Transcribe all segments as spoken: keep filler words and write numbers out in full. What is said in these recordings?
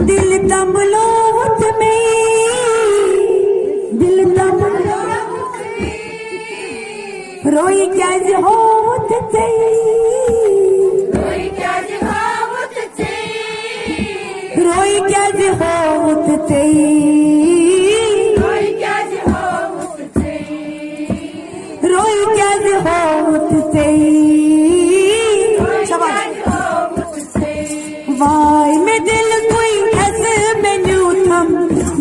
دل تمبلوت مے، دل تمبلوت مے، روئی کیازِ ہووُتھ ژے؟ روئی کیازِ ہووُتھ ژے؟ روئی کیازِ ہووُتھ ژے؟ روئی کیازِ ہووُتھ ژے؟ روئی کیازِ ہووُتھ ژے؟ شاباش۔ وای مےٚ دِل کُے ہٮ۪س مےٚ نیوٗتھم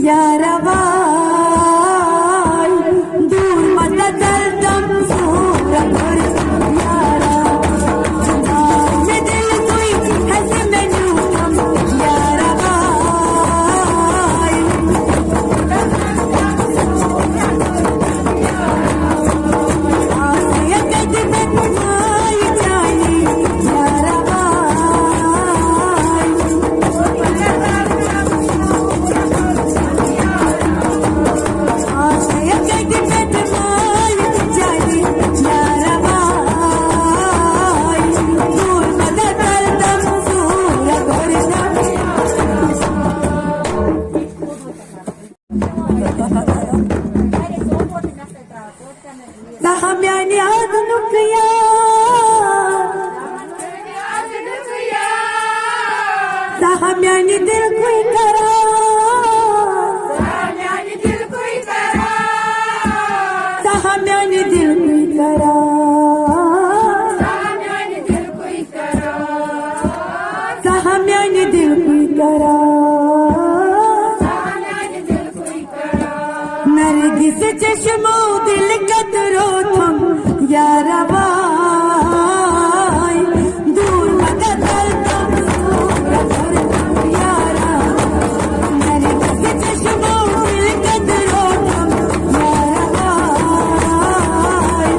یارا وای۔ دوٗر مہ ژَل تم سوٗر کھۄر یارا۔ وای مےٚ دِل کُے ہٮ۪س مےٚ نیوٗتھم یارا وای۔ ژٕ ہا میانہِ آنگنُک یار، ژٕ ہا میانہِ دِلکُے قرار، ژٕ ہا میانہِ دِلکُے قرار۔ ژٕ ہا میانہِ دِلکُے قرار۔ نرگس چشمو دل قطرو تھم یارا وای۔ دور مدد تم یارا۔ نرگس چشمو دل قطرو تھم یارا وای۔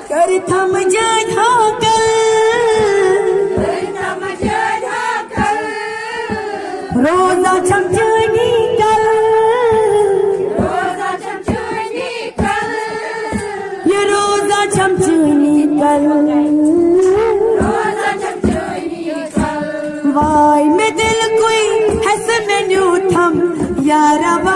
کٔرۍ تھم جٲنۍ ہاکل۔ روزا چھم چٲنی کل۔ یہِ روزا چھم چٲنی کل۔ وای مےٚ دِل کُے ہٮ۪س مےٚ نیوٗتھم یارا۔